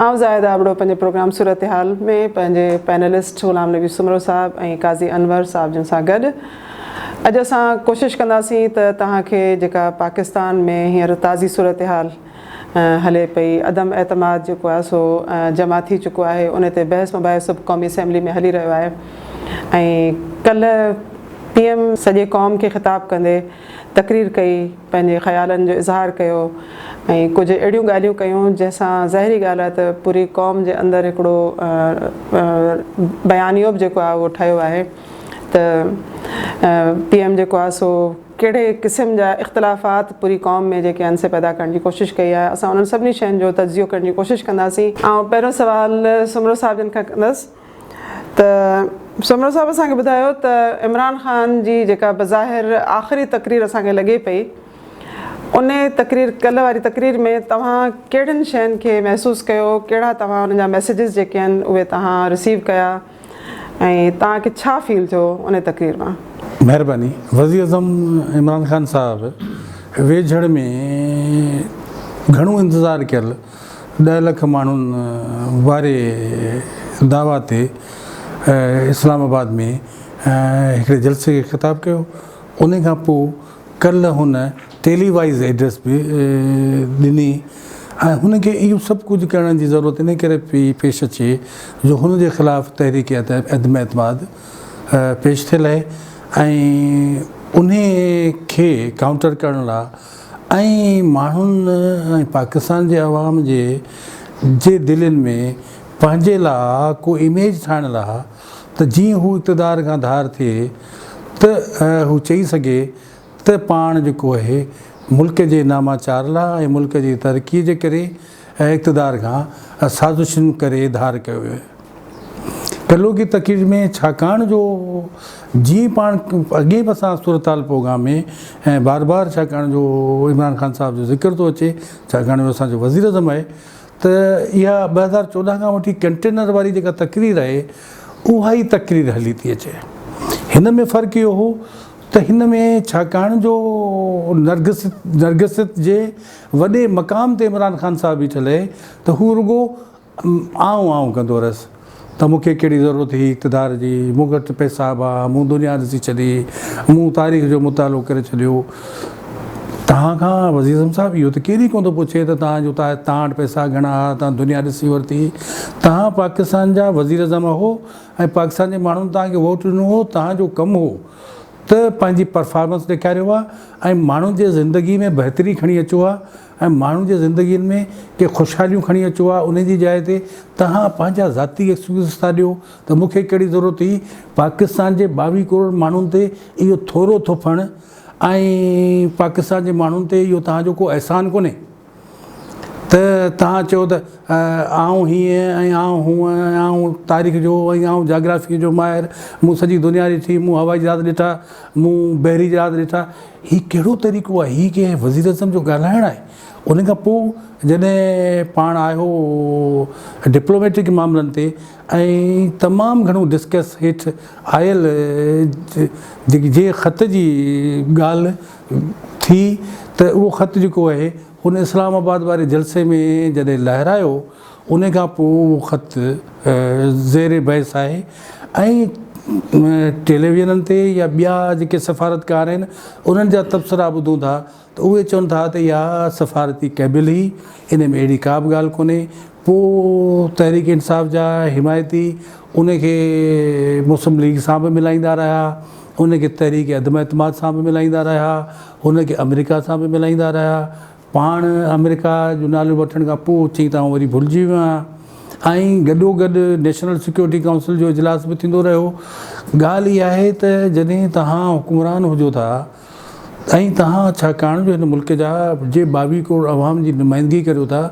آئون زاهده ابڙو پنهنجي پروگرام صورتحال ۾ پنهنجي پينلسٽ غلام نبي سومرو صاحب ۽ قاضي انور صاحب جن سان گڏ اڄ اسان ڪوشش ڪنداسين ته توهان کي جيڪا پاڪستان ۾ هينئر تازي صورتحال هلي پئي عدم اعتماد جيڪو آهي سو جمع ٿي چڪو آهي ان تي بحث مباحثو به قومي اسيمبلي ۾ هلي رهيو آهي ۽ ڪلهه پي ايم سڄي قوم کي خطاب ڪندي تقرير ڪئي، پنهنجي خيالن جو اظهار ڪيو ۽ ڪجهه اهڙيون ڳالهيون ڪيون جنهن سان ظاهري ڳالهه آهي ته پوري قوم جي اندر هڪڙو بيانيو به جيڪو آهي اهو ٺهيو آهي ته پي ايم جيڪو آهي سو ڪهڙي قسم جا اختلافات پوري قوم ۾ جيڪي آهن سي پيدا ڪرڻ جي ڪوشش ڪئي آهي اسان انهن سڀني شين جو تجزيو ڪرڻ جي ڪوشش ڪنداسين. آئون پهريون سوال سومرو صاحب جن کان ڪندس. ته سومرو صاحب اسان کي ٻڌايو ته عمران خان جي جيڪا بظاهر آخري تقرير اسان کي لڳي پئي ان تقرير ڪلهه واري تقرير ۾ توهان ڪهڙين شين کي محسوس ڪيو ڪهڙا توهان انهن جا ميسيجز جيڪي آهن اهي توهان رسيو ڪيا ۽ توهان کي ڇا فيل ٿيو ان تقرير مان؟ مهرباني وزيراعظم عمران خان صاحب ويجهڙ ۾ گهڻو انتظار ڪيل ڏهه لک ماڻهن واري دعويٰ تي اسلام آباد ۾ هڪڙي جلسي کي خطاب ڪيو ان کان پوء ڪلهه هن ٽيلي وائيز ايڊريس به ڏني ۽ هن کي اهو سڀ ڪجهه ڪرڻ جي ضرورت ان ڪري پئي پيش اچي جو هن جي خلاف تحريڪ عدم اعتماد پيش ٿيل آهي ۽ انهي کي ڪائونٽر ڪرڻ لاء ۽ ماڻهن ۽ پاڪستان جي عوام جي جي دلين ۾ پنهنجي لا ڪو اميج ٺاهڻ لا ته جيئن هو اقتدار کان ڌار ٿئي ته هو چئي سگهي ته پاڻ جيڪو اهي ملڪ جي ناماچار لا ۽ ملڪ جي ترقي جي ڪري اقتدار کان سازشن ڪري ڌار ڪيو ويو آهي. ڪلهوڪي تقرير ۾ ڇاڪاڻ جو جيئن پاڻ اڳئين به اسان صورتحال پروگرام ۾ ۽ بار بار ڇاڪاڻ جو عمران خان صاحب جو ذڪر ٿو اچي ڇاڪاڻ جو اسان جو وزير اعظم آهي ته اها 2014 کان وٺي ڪنٽينر واري جيڪا تقرير آهي اها ئي تقرير هلي ٿي اچي هن ۾ فرق اهو هو ته هن ۾ ڇاڪاڻ جو نرگس نرگسيت جي وڏي مقام تي عمران خان صاحب بيٺل آهي ته هو رڳو آئون آئون ڪندو رهيس ته مون کي ڪهڙي ضرورت هئي اقتدار جي، مون وٽ پئسا به ها، مون دنيا ڏسي ڇڏي، مون تاريخ جو مطالعو ڪري ڇڏيو. توهان کان وزيراعظم صاحب اهو ته ڪير ئي ڪونه ٿو پڇي ته توهان جو توهان وٽ پئسا گهڻا ها، توهان دنيا ڏسي ورتي. توهان پاڪستان جا وزيراعظم هو ۽ پاڪستان جي ماڻهن توهان کي ووٽ ڏنو هو، توهان جو ڪم هو ته پنهنجي پرفارمنس ڏيکاريو ها ۽ ماڻهن جي زندگي ۾ بهتري کڻي اچو ها. ۽ ماڻهن جي زندگين ۾ ڪي خوشحاليون کڻي اچو ها انهي جي جاء تي توهان پنهنجا ذاتي ايڪسڪيوزز ٿا ڏيو ته مون کي ڪهڙي ضرورت هئي پاڪستان جي 22 ڪروڙ ماڻهن تي اهو ٿورو ٿڦڻ ۽ پاڪستان جي ماڻهن تي اهو توهان جو ڪو احسان ڪونهي ته توهان چئو ته آئون هيئن ۽ آئون هونئن ۽ آئون تاريخ جو ۽ آئون جاگرافيء جو ماهر مون سڄي دنيا ڏٺي مون هوائي جهاز ڏٺا مون بحري جهاز ڏٺا هي ڪهڙو طريقو آهي؟ هي ڪنهن وزيراعظم جو ڳالهائڻ آهي؟ ان کان پوء جڏهن پاڻ آيو ڊپلوميٽڪ معاملن تي ۽ تمام گهڻو ڊسڪس هيٺ آيل جيڪي جنهن خط جي ڳالهه ٿي ته اهو خط جيڪو آهي ان اسلام آباد واري جلسي ۾ جڏهن لهرايو ان کان پوء اهو خط زير بحث آهي ۽ ٽيليويزنن تي يا ٻيا جيڪي سفارتڪار آهن انهن جا تبصرا ٻڌون ٿا ته اهي چون ٿا ته اها سفارتي ڪيبل هئي ان ۾ اهڙي ڪا به ڳالهه ڪونهي پوء تحريڪ انصاف جا حمايتي ان کي مسلم ليگ سان به ملائيندا رهيا ان کي تحريڪ عدم اعتماد سان به ملائيندا رهيا ان کي آمريڪا سان به ملائيندا رهيا پاڻ آمريڪا جو نالو وٺڻ کان پوء چئي ته آئون وري ڀلجي ويو آهيان ۽ گڏوگڏ نيشنل سيڪيورٽي ڪائونسل جو اجلاس به ٿيندو رهيو. ڳالهه اها آهي ته جڏهن توهان حڪمران هجو ٿا ۽ توهان ڇاڪاڻ جو هن ملڪ جا جي 22 ڪروڙ عوام جي نمائندگي ڪريو ٿا،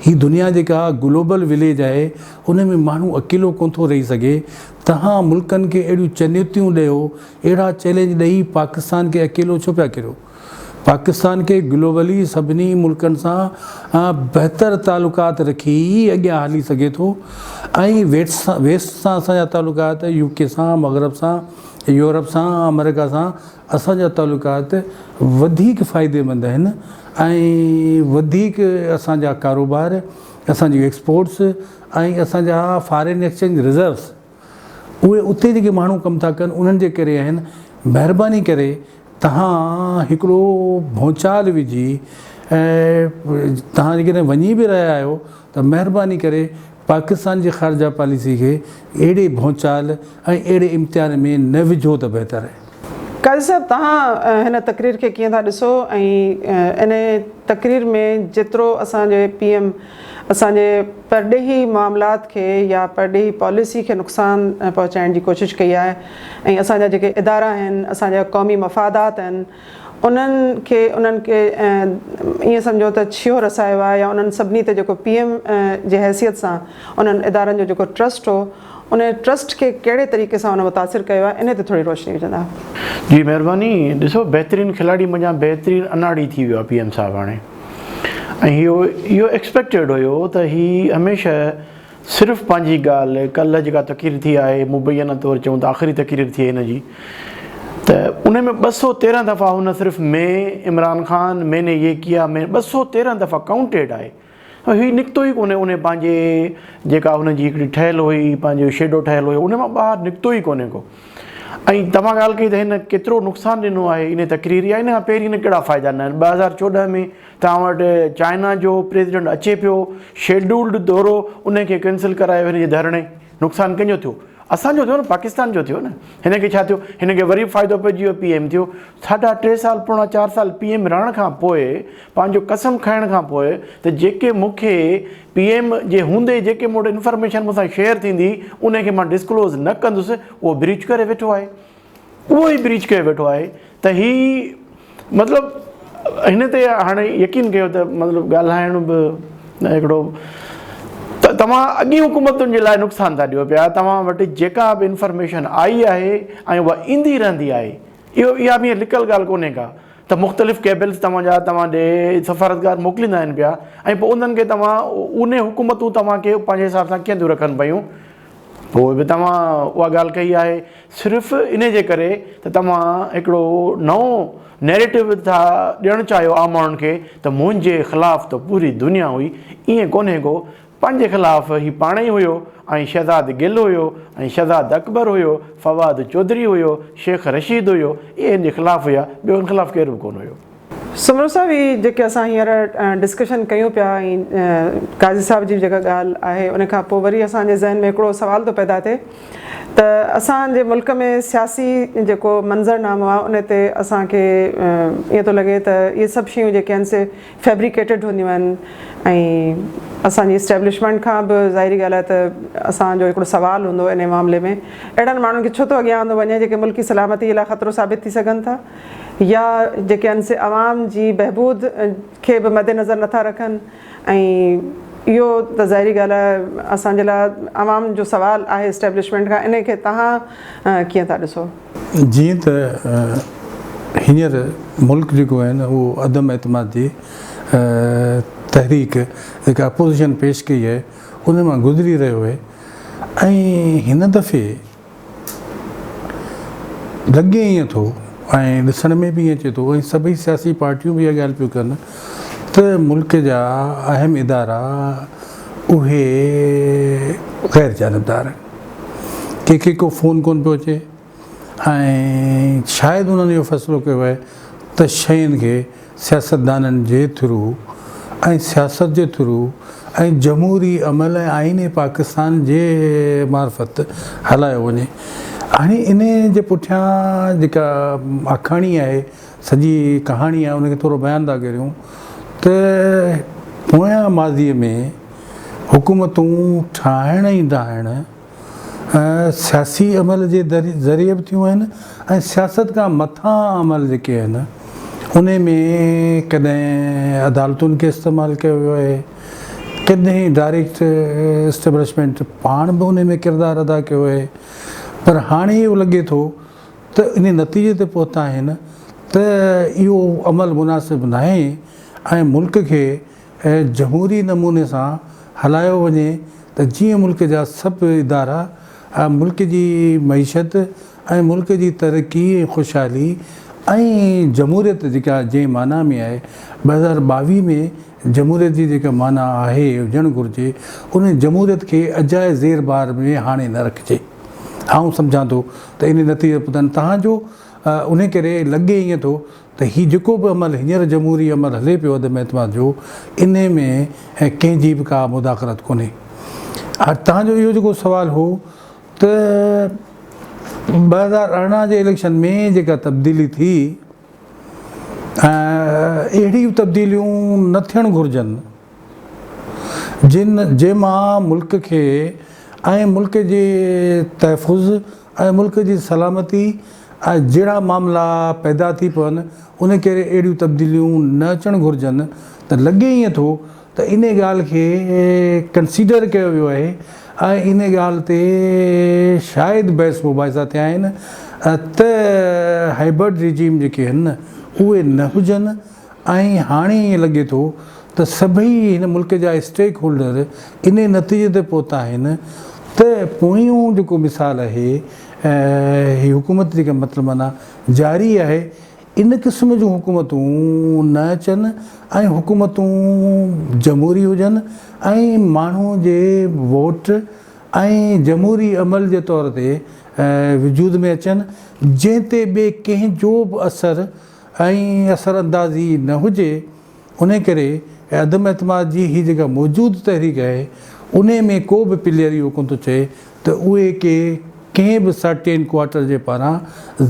هي دنيا جيڪا گلوبل وليج آهي ان ۾ ماڻهو اڪيلو ڪونه ٿو رهي سگهي، توهان ملڪن کي اهڙيون چنوتيون ڏيو، اهڙا چئلينج ڏئي پاڪستان کي اڪيلو ڇو پيا ڪريو؟ پاڪستان کي گلوبلي سڀني ملڪن سان بهتر تعلقات رکي ئي اڳيان هلي سگهي ٿو ۽ ويسٽ سان اسان جا تعلقات يو ڪي سان مغرب سان يورپ سان آمريڪا سان اسان جا تعلقات وڌيڪ فائديمند آهن ۽ وڌيڪ اسان جا ڪاروبار اسان جون ايڪسپورٽس ۽ اسان جا فارين ايڪسچينج رزروس اهي اتي جيڪي ماڻهو ڪم ٿا ڪن انهن جي ڪري آهن. مهرباني ڪري توهان هڪڙو ڀونچال وجهي ۽ توهان جيڪڏهن وڃي به رهيا آهيو ته مهرباني ڪري پاڪستان جي خارجه پاليسي کي اهڙي ڀونچال ۽ اهڙي امتحان ۾ نه وجهو ته بهتر آهي. قاضي صاحب توهان هن تقرير کي ڪيئن ٿا ڏسو ۽ ان تقرير ۾ جيترو اسان جي پي ايم اسان جي پرڏيهي معاملات کي يا پرڏيهي پاليسي کي نقصان پهچائڻ جي ڪوشش ڪئي آهي ۽ اسان جا جيڪي ادارا آهن اسان جا قومي مفادات آهن انهن کي انهن کي ائين سمجهو ته ڇيهو رسايو آهي يا انهن سڀني تي جيڪو پي ايم جي حيثيت سان انهن ادارن جو جيڪو ٽرسٽ هو ان ٽرسٽ کي ڪهڙي طريقي سان ان متاثر ڪيو آهي انهي تي ٿوري روشني وجهندا. جي مهرباني ڏسو بهترين کلاڙي منجهان بهترين اناڙي ٿي ويو آهي پي ايم صاحب هاڻي ۽ اهو اهو ايڪسپيڪٽيڊ هيو ته هي هميشه صرف پنهنجي ڳالهه ڪلهه جيڪا تقرير ٿي آهي مبينا طور چئون ته آخري تقرير ٿي هن جي ته ان ۾ 213 دفعا هن صرف مين عمران خان مين ني يي ڪيا مين 213 دفعا ڪائونٽيڊ آهي هي نڪتو ئي ڪونهي ان پنهنجي جيڪا هن جي هڪڙي ٺهيل هئي پنهنجو شيڊو ٺهيل هيو ان مان ٻاهر نڪتو ئي ڪونهي ڪو ۽ توهان ڳالهه ڪئي ته هن ڪيترو نقصان ڏنو آهي ان تقرير يا ان کان پهرين هن ڪهڙا فائدا ڏنا آهن 2014 ۾ توهان وٽ چائنا جو پريزيڊنٽ اچي پيو شيڊولڊ دورو ان کي ڪينسل ڪرايو هن جي ڌرڻي نقصان ڪنهن جو ٿيو اسان جو ٿيو نه پاڪستان جو ٿيو نه هن کي ڇا ٿيو هن کي وري فائدو پئجي ويو پي ايم ٿيو ساڍا ٽي سال پوڻا چار سال پي ايم رهڻ کان پوء پنهنجو قسم کائڻ کان پوء ته جيڪي مون کي پي ايم جي هوندي جيڪي مون وٽ انفارميشن مون سان شيئر ٿيندي ان کي مان ڊسڪلوز نه ڪندس اهو بريچ ڪري ويٺو آهي اهو ئي بريچ ڪري ويٺو آهي ته هي مطلب هن تي هاڻي يقين ڪيو ته مطلب ڳالهائڻ به هڪڙو ته توهان اڳين حڪومتن جي لاء نقصان ٿا ڏيو پيا توهان وٽ جيڪا به انفارميشن آئي آهي ۽ اها ايندي رهندي آهي اهو اها به لڪل ڳالهه ڪونهي ڪا ته مختلف ڪيبلز توهان جا توهان ڏي سفارتگار موڪليندا آهن پيا ۽ پوء انهن کي توهان انهي حڪومتون توهان کي پنهنجي حساب سان ڪيئن ٿيون رکن پيون پوء به توهان اها ڳالهه ڪئي آهي صرف انهي جي ڪري ته توهان هڪڙو نئون نيريٽو ٿا ڏيڻ چاهيو عام ماڻهن کي ته منهنجي خلاف ته پوري دنيا هئي ائين ڪونهي ڪو پنهنجي خلاف هي پاڻ ئي هيو ۽ شهزاد گل هيو ۽ شهزاد اڪبر هيو، فواد چوڌري هيو، شيخ رشيد هيو، اهي هن جي خلاف هيا، ٻيو هن خلاف ڪير به ڪونه هيو. سومرو صاحب هي جيڪي اسان هينئر ڊسڪشن ڪيون پيا ۽ قاضي صاحب جي به جيڪا ڳالهه آهي ان کان پوء وري اسان جي ذهن ۾ هڪڙو سوال ٿو پيدا ٿئي ته اسان جي ملڪ ۾ سياسي جيڪو منظر نامو آهي ان تي اسان کي ائين ٿو لڳي ته اهي سڀ شيون جيڪي آهن سي فيبريڪيٽيڊ هونديون آهن ۽ اسان جي اسٽيبلشمينٽ کان به ظاهري ڳالهه آهي ته اسان جو هڪڙو سوال هوندو انهي معاملي ۾ اهڙن ماڻهن کي ڇو ٿو اڳيان آندو وڃي جيڪي ملڪي سلامتي لاء خطرو ثابت ٿي سگهن ٿا يا جيڪي آهن سي عوام جي بهبود کي به مد نظر نٿا رکن ۽ اهو ته ظاهري ڳالهه آهي اسان جي لاء عوام جو سوال آهي اسٽيبلشمينٽ کان انهي کي توهان ڪيئن ٿا ڏسو؟ جيئن ته هينئر ملڪ جيڪو آهي نه اهو عدم اعتماد جي تحريڪ جيڪا اپوزيشن پيش ڪئي آهي ان مان گذري رهيو آهي ۽ هن دفعي لڳي ائين ٿو ۽ ڏسڻ ۾ به ائين اچي ٿو ۽ سڀئي سياسي پارٽيون به اها ڳالهه پيون ڪن ته ملڪ جا اهم ادارا اهي غير جانبدار آهن. ڪنهن کي ڪو فون ڪونه پيو اچي ۽ شايد انهن اهو فيصلو ڪيو آهي ته شين کي سياستدانن جي ٿرو ۽ سياست جي ٿرو ۽ جمهوري عمل ۽ آئين پاڪستان جي معرفت هلايو وڃي. هاڻي انهي جي پٺيان جيڪا آکاڻي آهي سڄي ڪهاڻي آهي ان کي ٿورو بيان ٿا ڪريون ته پويان ماضي ۾ حڪومتون ٺاهڻ ۽ ڊاهڻ سياسي عمل جي ذريعي به ٿيون آهن ۽ سياست کان مٿان عمل جيڪي آهن انهي ۾ ڪڏهن عدالتن کي استعمال ڪيو ويو آهي ڪڏهن ڊائريڪٽ اسٽيبلشمينٽ پاڻ به انهي ۾ ڪردار ادا ڪيو آهي پر هاڻي اهو لڳي ٿو ته انهي نتيجي تي پهتا آهن ته اهو عمل مناسب ناهي ۽ ملڪ کي جمهوري نموني سان هلايو وڃي ته جيئن ملڪ جا سڀ ادارا ملڪ جي معيشت ۽ ملڪ جي ترقي ۽ خوشحالي ۽ جمهوريت جيڪا جنهن معنيٰ ۾ آهي 2022 ۾ جمهوريت جي جيڪا معنيٰ آهي هجڻ گهرجي ان جمهوريت کي اجائي زير بار ۾ هاڻي نه رکجي. آئون سمجهان ٿو ته ان نتيجي تي پهتا آهن. تان جو انهي ڪري لڳي ائين ٿو ته هي جيڪو به عمل هينئر جمهوري عمل هلي پيو عدم اعتماد جو انهي ۾ ڪنهن جي به ڪا مداخلت ڪونهي. هاڻ تان جو اهو جيڪو سوال هو ته 2018 جي اليڪشن ۾ جيڪا تبديلي ٿي اهڙيون تبديليون نه ٿيڻ گهرجن جن جنهن مان ملڪ کي ۽ ملڪ جي تحفظ ۽ ملڪ جي سلامتي ۽ جهڙا معاملا پيدا ٿي پون ان ڪري اهڙيون تبديليون نه اچڻ گهرجن ته لڳي ائين ٿو ته انهي ڳالهه کي ڪنسيڊر ڪيو ويو آهي ۽ انهي ڳالهه تي شايد بحث مباحثا ٿيا آهن ته هائبرڊ ريجيم جيڪي آهن نه اهي نه هجن ۽ هاڻي ائين لڳي ٿو ته سڀئي هن ملڪ جا اسٽيڪ هولڊر انهي نتيجي تي پهتا آهن ته پويون جيڪو مثال آهي هي حڪومت جيڪا مطلب معنيٰ جاري آهي ان قسم جون حڪومتون نه اچن ۽ حڪومتون جمهوري هجن ۽ ماڻهو جي ووٽ ۽ جمهوري عمل جي طور تي وجود ۾ اچن جنهن تي ٻئي ڪنهن جو به اثر ۽ اثر اندازي نه هجي انهي ڪري عدم اعتماد جي هي جيڪا موجود تحريڪ آهي انهي ۾ ڪو به پليئر اهو ڪونه ٿو چئي ته اهي ڪي ڪنهن به سرٽين ڪوارٽر جي پاران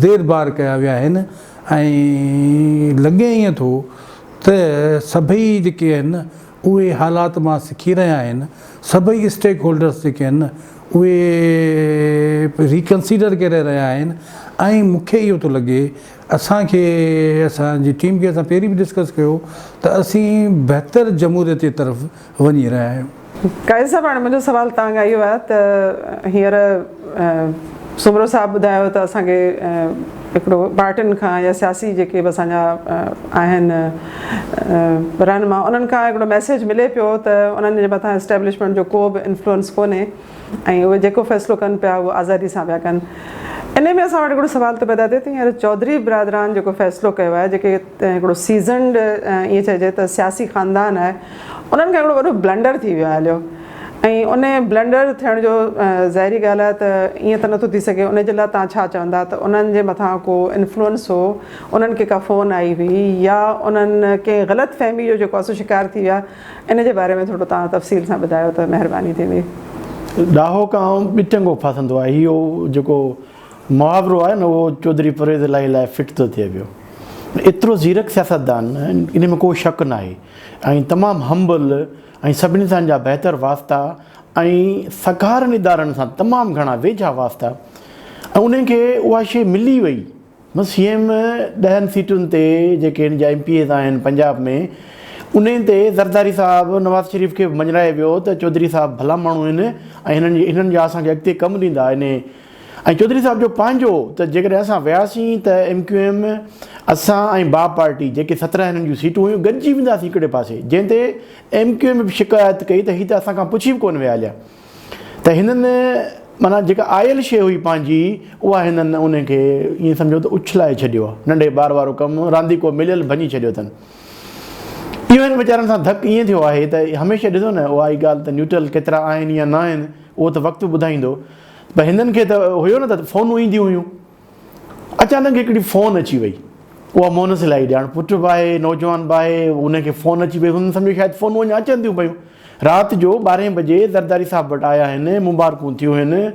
زير بار ڪيا ويا آهن ۽ لڳي ائين ٿو ته سڀئي جيڪي آهن اهي حالات مان سکي رهيا آهن سڀئي اسٽيڪ هولڊرس جيڪي آهن اهي ريڪنسيڊر ڪري رهيا آهن ۽ مون کي اهو ٿو لڳي اسان کي اسان جي ٽيم کي اسان پهرين به ڊسڪس ڪيو ته اسين بهتر جمهوريت جي طرف وڃي رهيا آهيون. قاضي صاحب هاڻي منهنجو سوال توهان کان اهو آهي ته هينئر سومرو صاحب ٻڌايو ته اسان کي هڪڙو پارٽين کان يا سياسي جيڪي به اسان جا آهن رهنما انهن کان هڪڙو ميسيج ملي پيو ته انهن جي مٿان اسٽيبلشمينٽ جو ڪو به انفلوئنس ڪونهي ۽ اهي جيڪو فيصلو ڪن پيا اهو آزادي سان پيا ڪن. انهي ۾ اسان وٽ هڪڙو سوال ٿو پيدا ٿئي ته هينئر چوڌري برادران جيڪو فيصلو ڪيو آهي جيڪي هڪڙو سيزنڊ ائين چئجي ته سياسي خاندان آهي انهن کان هڪڙو وڏو بلنڊر ٿي ويو آهي هليو ۽ انهي بلنڊر ٿيڻ جو ظاهري ڳالهه آهي ته ائين ته نٿو ٿي سگهي انهي جي لاء توهان ڇا چوندا ته انهن جي مٿان ڪو انفلوئنس هو انهن کي ڪا فون آئي هئي يا انهن ڪنهن غلط فهمي جو جيڪو آهي سو شڪار ٿي ويا ان جي باري ۾ ٿورو توهان تفصيل سان ٻڌايو ته مهرباني ٿيندي. ڏاهو ڪانء ٻٽنگو ڦاسندو آهي. اهو جيڪو محاورو آهي نه اهو چوڌري پرويز الاهي لاء فٽ ٿو ٿئي پيو. ايترو زيرڪ سياستدان ان ۾ ڪو شڪ ناهي ۽ تمام همبل ۽ سڀني سان جا بهتر واسطا ۽ سگهارن ادارن سان تمام گهڻا ويجها واسطا ۽ انهن کي اها شيء ملي وئي. بس سي ايم ڏهن سيٽن تي جيڪي هن جا ايم پي ايز آهن پنجاب ۾ انهن تي زرداري صاحب نواز شريف کي به مڃرائي ويو ته چوڌري صاحب ڀلا ماڻهو آهن ۽ هنن جي هنن جا اسان کي اڳتي ڪم ڏيندا انهي ۽ چوڌري صاحب جو پنهنجو ته جيڪڏهن اسان وياسين ته ايم ڪيو ايم اسان ۽ با پارٽي جيڪي 17 هنن جون سيٽون هيون گڏجي وينداسين هڪڙي پاسي جنهن تي ايم ڪيو ايم به شڪايت ڪئي ته هي ته اسان کان پڇي به ڪونه ويا هليا ته هنن معنيٰ جيڪا آيل شيء هئي پنهنجي اها هنن ان کي ائين سمجهو ته اڇلائي ڇڏيو آهي. ننڍي ٻار وارو ڪم رانديڪو مليل ڀڃي ڇڏيو اٿن. اهو هن ويچارن سان ڌڪ ائين ٿيو آهي ته هميشه ڏسو نه اها ئي ڳالهه ته نيوٽرل ڪيترا آهن يا نه آهن اهو ته وقت ٻڌائيندو پر هنن کي ته هيو نه ته فونون اينديون هيون اچانڪ هڪڙي فون اچي وئي. اها مونس الاهي ڏي. هاڻ پٽ به آهي، نوجوان به آهي، ان کي فون اچي وئي. هن سمجهيو شايد فونون اڃا اچن ٿيون پيون. رات جو ٻارهين بجي زرداري صاحب وٽ آيا آهن، مبارڪون ٿيون هن.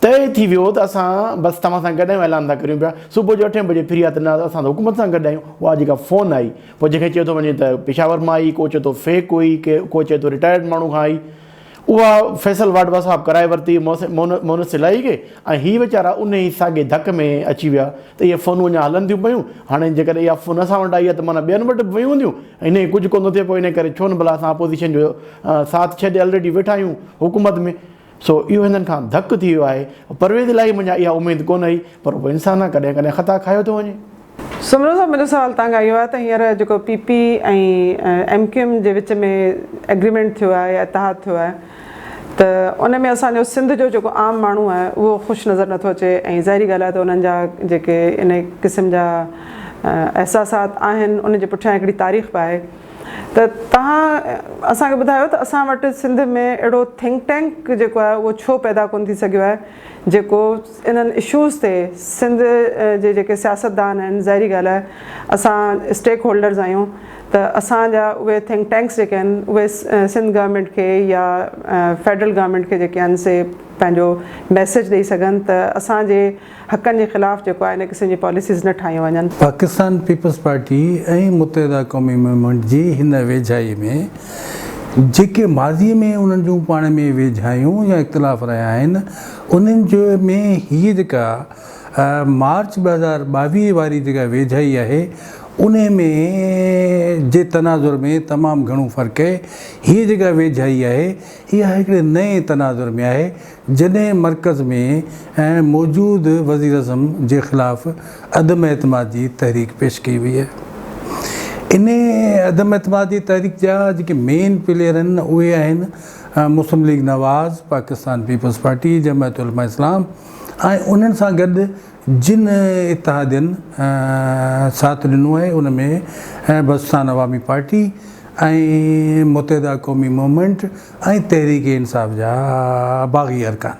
طئي ٿي ويو ته اسان بس توهان سان گڏ آهيون، اعلان ٿا ڪريون پيا. صبح جو اٺين بجي ڦري آيا ته نه اسان ته حڪومت سان گڏ آهيون. اها جيڪا فون آئي، پوء جنهن کي چيو ٿو وڃي ته پشاور مان آئي، ڪو چئي ٿو فيڪ هئي، ڪو چئي ٿو رٽائرڊ ماڻهو کان آئي. اها فيصل واڍوا صاحب ڪرائي ورتي مونس الاهي کي ۽ هي ويچارا انهي ساڳي ڌڪ ۾ اچي ويا ته اهي فونون اڃا هلن ٿيون پيون هاڻي جيڪڏهن اها فون اسان وٽ آئي آهي ته معنيٰ ٻين وٽ به ويون هونديون انهي ڪجهه ڪونه ٿو ٿئي پوء انهي ڪري ڇو نه ڀلا اسان اپوزيشن جو ساٿ ڇڏي الريڊي ويٺا آهيون حڪومت ۾ سو اهو هنن کان ڌڪ ٿي ويو آهي پرويز الاهي منهنجا اها اميد ڪونه هئي پر پوء انسان آهي ڪڏهن ڪڏهن خطا کايو ٿو وڃي. سومرو صاحب منهنجو سوال توهان کان اهو آهي ته هينئر جيڪو P P ۽ M Q M جي وچ ۾ ايگريمينٽ ٿيو آهي يا اتحاد ٿيو آهي ته ان ۾ اسان جو سنڌ جو جيڪو عام ماڻهو آهي اهو خوش نظر نٿو اچي ۽ ظاهري ڳالهه آهي ته انهن جا جيڪي ان قسم جا احساسات آهن ان جي پٺيان هڪڙي تاريخ به آهي. ته توهان اسان کي ٻڌايو ته اسان وٽ سنڌ ۾ اهڙو ٿنڪ ٽينڪ جيڪو آهي اهو ڇو پيدا ڪونه ٿي سگهيو آهي جيڪو انهن اشوز تي سنڌ جي جيڪي سياستدان آهن ظاهري ڳالهه آهي اسان اسٽيڪ هولڊرز آهيون ته اسان جا اهي ٿنڪ ٽينڪس جيڪي آهن اهي سنڌ گورنمينٽ کي يا فيڊرل گورنمينٽ کي جيڪي آهن سي پنهنجو ميسيج ڏئي سگهن ته اسان جي حقن جي خلاف جيڪو آهي ان قسم جي پاليسيز نه ٺاهيون وڃن. Pakistan peoples party ۽ Muttahida Qaumi movement جي هن ويجهائي ۾ جيڪي ماضي ۾ انهن جون پاڻ ۾ ويجهايون يا اختلاف رهيا آهن انهن جي ۾ هيء جيڪا مارچ 2022 واري جيڪا ويجهائي آهي انهي ۾ جي تناظر ۾ تمام گهڻو فرق اهي. هيء جيڪا ويجهائي آهي اها هڪڙي نئين تناظر ۾ آهي جڏهن مرڪز ۾ موجود وزيراعظم جي خلاف عدم اعتماد جي تحريڪ پيش ڪئي وئي آهي. انهي عدم اعتماد جي تحريڪ جا جيڪي مين پليئر آهن اهي آهن Muslim League Nawaz, Pakistan Peoples Party, Jamiat Ulema Islam ۽ انهن سان گڏ جن اتحادين ساٿ ڏنو آهي ان ۾ بلوچستان عوامي پارٽي ۽ متحده قومي موومينٽ ۽ تحريڪ انصاف جا باغي ارڪان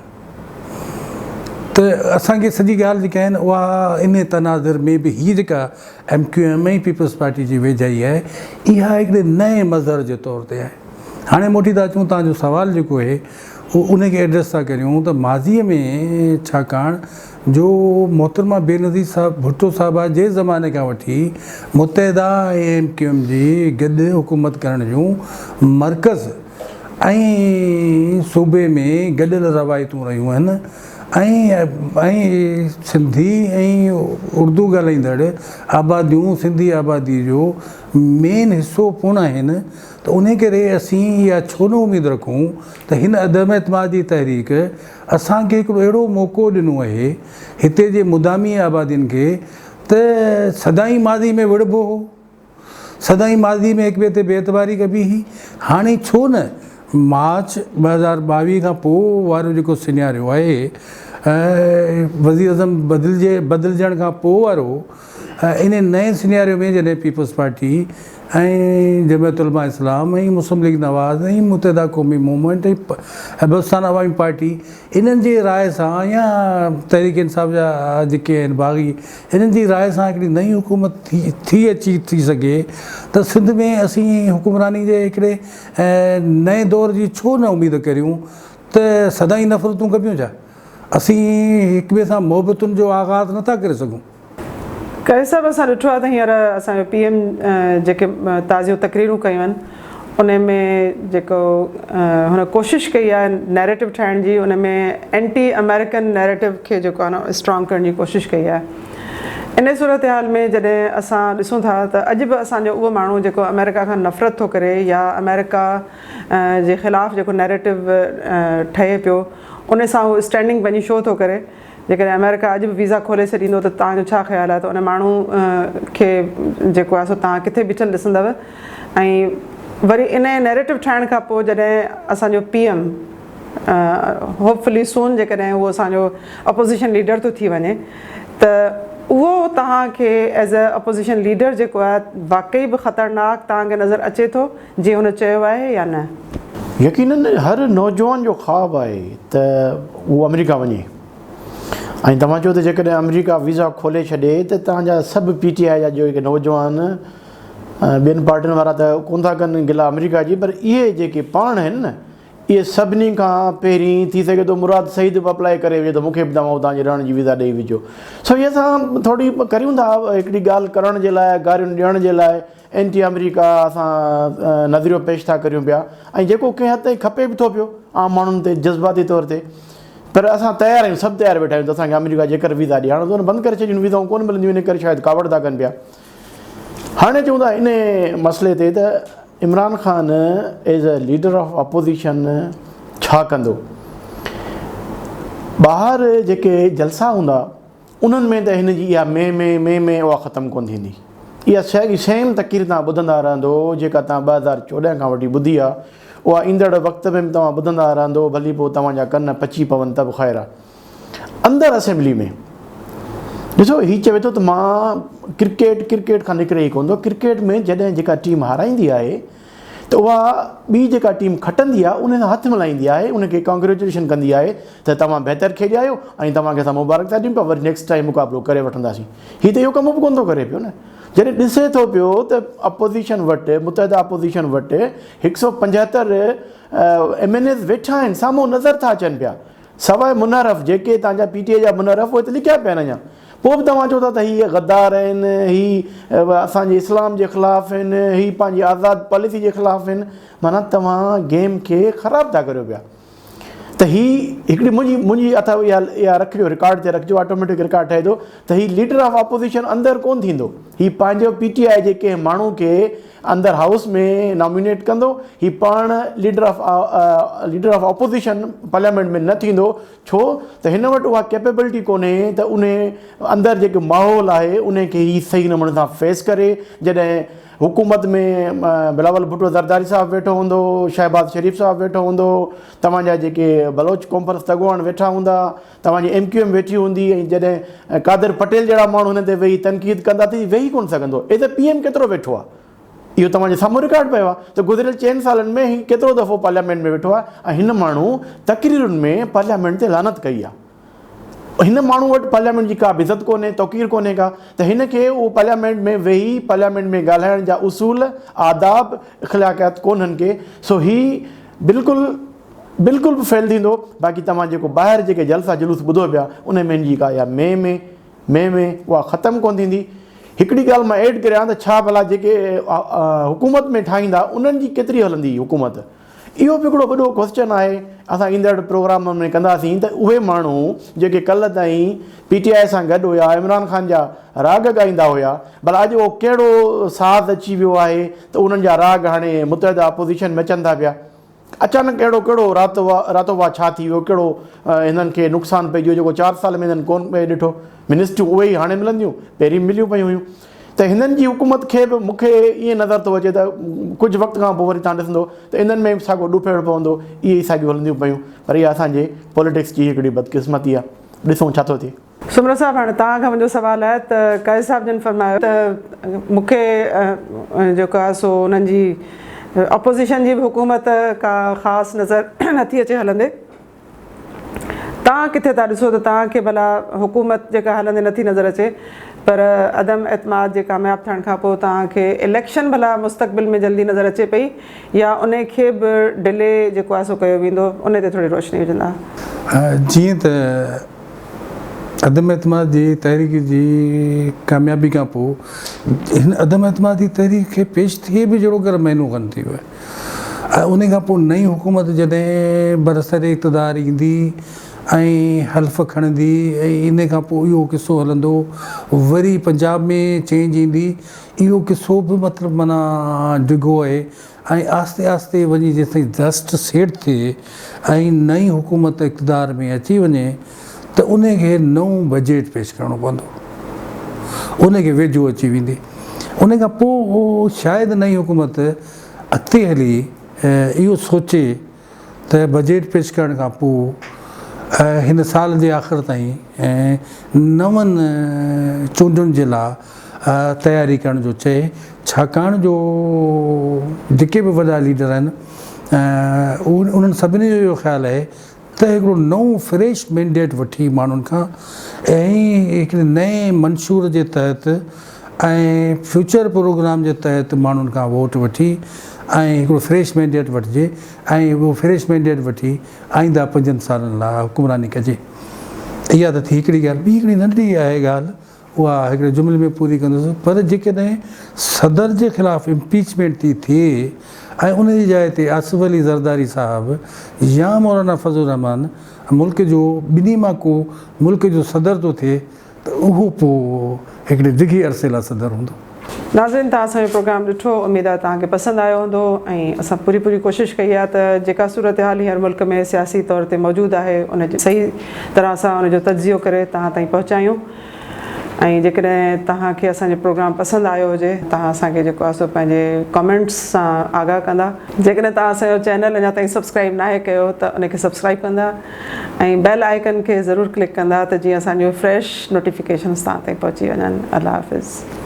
ته اسان کي سڄي ڳالهه جيڪا آهن اها ان تناظر ۾ به هي جيڪا M Q M ۽ peoples party جي ويجهائي آهي اها هڪڙي نئين مظهر جي طور تي آهي هاڻي موٽي ٿا اچون توهان جو سوال جيڪو آهي اهو ان کي ايڊريس ٿا ڪريون ته ماضي ۾ ڇاڪاڻ جو محترمه بينظير صاحب ڀٽو صاحبه جي زماني کان وٺي متحده ۽ ايم ڪيو ايم جي گڏ حڪومت ڪرڻ جون مرڪز ۽ صوبي ۾ گڏيل روايتون رهيون آهن ۽ ۽ سنڌي ۽ اردو ڳالهائيندڙ آباديون سنڌي آبادي جو مين حصو پڻ آهن ته انهي ڪري اسين اها ڇو نه اميد رکون ته هن عدم اعتماد جي تحريڪ اسان کي هڪڙو اهڙو موقعو ڏنو اهي هتي جي مدامي آبادين کي ته سدائين ماضي ۾ وڙهبو هو، سدائين ماضي ۾ هڪ ٻئي تي بي اعتباري ڪبي هئي، هاڻي ڇو نه مارچ 2022 کان پوء وارو جيڪو سيناريو آهي وزيراعظم بدلجي بدلجڻ کان پوء وارو انهي نئين سيناريو ۾ جڏهن Peoples Party ۽ Jamiat Ulema Islam ۽ Muslim League Nawaz ۽ Muttahida Qaumi Movement ۽ Balochistan Awami Party انهن جي راء سان يا تحريڪ انصاف جا جيڪي آهن باغي انهن جي راء سان هڪڙي نئين حڪومت ٿي ٿي اچي ٿي سگهي ته سنڌ ۾ اسين حڪمراني جي هڪڙي نئين دور جي ڇو نه اميد ڪريون ته سدائين نفرتون ڪبيون ڇا اسين هڪ ٻئي سان محبتن جو آغاز نٿا ڪري سگهون. قيس صاحب اسان ڏٺو آهي ته هينئر اسان جو پي ايم جيڪي تازيون تقريرون ڪيون آهن ان ۾ جيڪو هن ڪوشش ڪئي آهي نيريٽو ٺاهڻ جي ان ۾ اينٽي آمريڪن نيريٽو کي جيڪو آهي نه اسٽرانگ ڪرڻ جي ڪوشش ڪئي آهي ان صورتحال ۾ جڏهن اسان ڏسون ٿا ته اڄ به اسان جو اهو ماڻهو جيڪو آمريڪا کان نفرت ٿو ڪري يا آمريڪا جي خلاف جيڪو نيريٽو ٺهي پيو ان سان هو اسٽينڊنگ پنهنجي شو ٿو ڪري جيڪڏهن آمريڪا اڄ به ويزا کولي ڇڏيندو ته توهان جو ڇا خيال آهي ته ان ماڻهو کي جيڪو آهي سو توهان ڪٿي بيٺل ڏسندؤ ۽ وري ان نيريٽو ٺاهڻ کان پوء جڏهن اسان جو پي ايم هوپ فلي سون جيڪڏهن هو اسان جو اپوزيشن ليڊر ٿو ٿي وڃي ته اهو توهان کي ايز اي اپوزيشن ليڊر جيڪو آهي واقعي به خطرناڪ توهان کي نظر اچي ٿو جيئن هن چيو آهي يا نه؟ يقينن هر نوجوان جو خواب آهي ته هو آمريڪا وڃي ۽ توهان چئو ته جيڪڏهن آمريڪا ويزا کولي ڇڏي ته توهان جا سڀ پي ٽي آء جا جيڪي نوجوان ٻين پارٽين وارا ته ڪون ٿا ڪن گلا آمريڪا جي پر اهي جيڪي پاڻ آهن نه اهي سڀني کان پهرين ٿي سگهي ٿو مراد سعيد به اپلائي ڪري وجهي ته مونکي به توهان اتان جي رهڻ جي ويزا ڏئي وجهو سو هي اسان ٿوري ڪريون ٿا هڪڙي ڳالهه ڪرڻ جي لاء گاريون ڏيڻ جي لاء اينٽي آمريڪا اسان نظريو پيش ٿا ڪريون پيا ۽ جيڪو ڪنهن حد تائين کپي به ٿو پيو عام ماڻهن تي جذباتي طور تي پر اسان تيار آهيون سڀ تيار ويٺا آهيون ته اسان کي آمريڪا جيڪر ويزا ڏي هاڻي ته بند ڪري ڇڏيون ويزائون ڪونه ملنديون ان ڪري شايد ڪاوڙ ٿا ڪن پيا هاڻي چون ٿا ان مسئلي تي ته Imran Khan as a leader of opposition ڇا ڪندو ٻاهر جيڪي جلسا هوندا انهن ۾ ته هن جي اها مين مين مين مين اها ختم ڪونه ٿيندي. اها ساڳي سيم تقرير توهان ٻڌندا رهندو جيڪا توهان 2014 کان وٺي ٻڌي آ اها ايندڙ وقت ۾ به توهان ٻڌندا رهندو ڀلي پوء توهان جا ڪن پچي پون ته به خير آ. اندر اسيمبلي ۾ ڏسو هي چوي ٿو ته مان ڪرڪيٽ ڪرڪيٽ کان نڪري ئي ڪونه ٿو ڪرڪيٽ ۾ جڏهن جيڪا ٽيم هارائيندي آهي ته اها ٻي جيڪا ٽيم کٽندي آهي ان سان هٿ ملائيندي آهي ان کي ڪانگريچوليشن ڪندي آهي ته توهان بهتر کيڏيا آهيو ۽ توهان کي اسان مبارڪ ٿا ڏيون پيا وري نيڪسٽ ٽائيم مقابلو ڪري وٺنداسين هي ته اهو ڪم به ڪونه ٿو ڪري پيو نه جڏهن ڏسي ٿو پيو ته اپوزيشن وٽ متحده اپوزيشن وٽ هڪ سو 75 ايم اين ايز ويٺا آهن سامهون نظر ٿا اچن پيا سواء منحرف جيڪي توهان جا پي ٽي آء جا منحرف اهي ته لڪيا پيا آهن اڃا پوء به توهان چئو ٿا ته هي غدار آهن هي اسان جي اسلام جي خلاف آهن هي پنهنجي آزاد پاليسي جي خلاف آهن معنيٰ توهان گيم کي خراب ٿا ڪريو پيا ته هي هڪڙي منهنجي منهنجي اٿو اها اها رکجو رڪارڊ تي رکجو آٽوميٽڪ رڪارڊ ٺهي ٿو ته هي ليڊر آف اپوزيشن اندر ڪون ٿيندو هي پنهنجو پي ٽي آء جي ڪنهن ماڻهو کي اندر هائوس ۾ نامينيٽ ڪندو هي پاڻ leader of leader of opposition parliament ۾ نه ٿيندو ڇو ته هن وٽ اها ڪيپيبلٽي ڪونهي ته ان اندر جيڪو ماحول آهي ان کي هي صحيح نموني سان فيس ڪري جڏهن حڪومت ۾ بلاول ڀٽو زرداري صاحب ويٺو هوندو شهباز شريف صاحب ويٺو هوندو توهان جا جيڪي بلوچ قومپرست اڳواڻ ويٺا هوندا توهان جي ايم ڪيو ايم ويٺي هوندي ۽ جڏهن قادر پٽيل جهڙا ماڻهو هن تي ويهي تنقيد ڪندا ته هي ويهي ڪونه سگهندو. ايز اي پي ايم ڪيترو ويٺو آهي اهو توهان جي سامهون رڪارڊ پيو آهي ته گذريل چئن سالن ۾ هي ڪيترو دفعو پارليامينٽ ۾ ويٺو آهي ۽ هن ماڻهو تقريرن ۾ پارليامينٽ تي لعنت ڪئي آهي. هن ماڻهو وٽ پارليامينٽ جي ڪا به عزت ڪونهي، توقير ڪونهي ڪا ته هن کي اهو پارليامينٽ ۾ ويهي پارليامينٽ ۾ ڳالهائڻ جا اصول، آداب، اخلاقيات ڪونهن ڪي سو هي بلڪل بلڪل به فيل ٿيندو باقي توهان جيڪو ٻاهر جيڪي جلسا جلوس ٻڌو پيا انهي ۾ هن جي ڪا اها مي ۾ مي ۾ اها ختم ڪونه ٿيندي هڪڙي ڳالهه مان ايڊ ڪريان ته ڇا ڀلا جيڪي حڪومت ۾ ٺاهيندا انهن جي ڪيتري هلندي حڪومت اهو به هڪڙو وڏو ڪوسچن آهي اسان ايندڙ پروگرام ۾ ڪنداسين ته اهي ماڻهو جيڪي ڪلهه تائين پي ٽي آء سان گڏ هيا عمران خان جا راڳ ڳائيندا هيا ڀلا اڄ اهو ڪهڙو ساز اچي ويو آهي ته انهن جا راڳ هاڻي متحده اپوزيشن ۾ اچن ٿا پيا اچانڪ اهڙو ڪهڙو راتو واهه ڇا ٿي ويو، ڪهڙو هنن کي نقصان پئجي ويو جيڪو چار سال ۾ هنن ڪونه پئي ڏٺو. منسٽريون اهي ئي هاڻي ملنديون، پهرين مليون پيون هيون. ته هنن جي حڪومت کي به مون کي ائين نظر ٿو اچي ته ڪجهه وقت کان پوء وري توهان ڏسندو ته انهن ۾ به ساڳيو ڏڦيڙ پوندو، اهي ئي ساڳيون هلنديون پيون. پر اها اسان جي پوليٽڪس جي هڪڙي بدقسمتي آهي. ڏسون ڇا ٿو ٿئي. سومرو صاحب هاڻي توهان کان منهنجو سوال آهي ته قائد صاحب جن فرمايو ته مون کي جيڪو آهي سو انهن جي اپوزيشن جي به حڪومت ڪا خاص نظر نٿي اچي هلندي توهان ڪٿي ٿا ڏسو ته توهان کي ڀلا حڪومت جيڪا هلندي نٿي نظر اچي پر عدم اعتماد جي ڪامياب ٿيڻ کان پوء توهان کي اليڪشن ڀلا مستقبل ۾ جلدي نظر اچي پئي يا ان کي به ڊلي جيڪو آهي سو ڪيو ويندو ان تي ٿوري روشني وجهندا. جيئن ته عدم اعتماد جي تحريڪ جي ڪاميابي کان پوء هن عدم اعتماد جي تحريڪ کي پيش ٿئي به جهڙو ڪر مهينو کن ٿي ويو آهي ۽ ان کان پوء نئين حڪومت جڏهن برسر اقتدار ايندي ۽ حلف کڻندي ۽ ان کان پوء اهو قصو هلندو وري پنجاب ۾ چينج ايندي اهو قصو به مطلب معنيٰ ڊگهو آهي ۽ آهستي آهستي وڃي جيستائين ڊسٽ سيٽ ٿئي ۽ نئين حڪومت اقتدار ۾ اچي وڃي ته انهي کي نئون بجيٽ پيش ڪرڻو پوندو انهي کي ويجهو اچي ويندي انهي کان پوء شايد نئين حڪومت اڳتي هلي اهو سوچي ته بجيٽ پيش ڪرڻ کان پوء هن سال جي آخر تائين نون چونڊن جي لاء تياري ڪرڻ جو چئي ڇاڪاڻ جو جيڪي به وڏا ليڊر آهن انهن سڀني جو اهو خيال آهي ته هڪڙو نئون فريش مينڊيٽ وٺي ماڻهن کان ۽ هڪڙي نئين منشور جي تحت ۽ فيوچر پروگرام جي تحت ماڻهن کان ووٽ وٺي ۽ هڪڙو فريش مينڊيٽ وٺجي ۽ اهو فريش مينڊيٽ وٺي آئنده پنجن سالن لاء حڪمراني ڪجي. اها ته ٿي هڪڙي ڳالهه. ٻي هڪڙي ننڍڙي آهي ڳالهه اها هڪڙي جملي ۾ پوري ڪندس پر جيڪڏهن صدر جي خلاف امپيچمينٽ ٿي ٿئي ۽ ان جي جاء تي آصف علي زرداري صاحب يا مولانا فضل الرحمان ملڪ جو ٻنهي مان ڪو ملڪ جو صدر ٿو ٿئي ته اهو پوء هڪڙي ڊگهي عرصي لاء صدر هوندو. ناظرين توهان اسان جو پروگرام ڏٺو اميد آهي توهان کي پسند آيو هوندو ۽ اسان پوري پوري ڪوشش ڪئي آهي ته جيڪا صورتحال هينئر ملڪ ۾ سياسي طور تي موجود آهي ان جي صحيح طرح سان ان جو تجزيو ڪري توهان تائين پهچايون. ۽ جيڪڏهن توهان کي اسان جو پروگرام پسند آيو هجي توهان اسان کي جيڪو آهي سو پنهنجي ڪمينٽس سان آگاهه ڪندا. جيڪڏهن توهان اسان جو چينل اڃا تائين سبسڪرائيب ناهي ڪيو ته ان کي سبسڪرائيب ڪندا ۽ بيل آئيڪن کي ضرور ڪلڪ ڪندا ته جيئن اسان جون فريش نوٽيفڪيشنس توهان تائين پهچي وڃن. الله حافظ.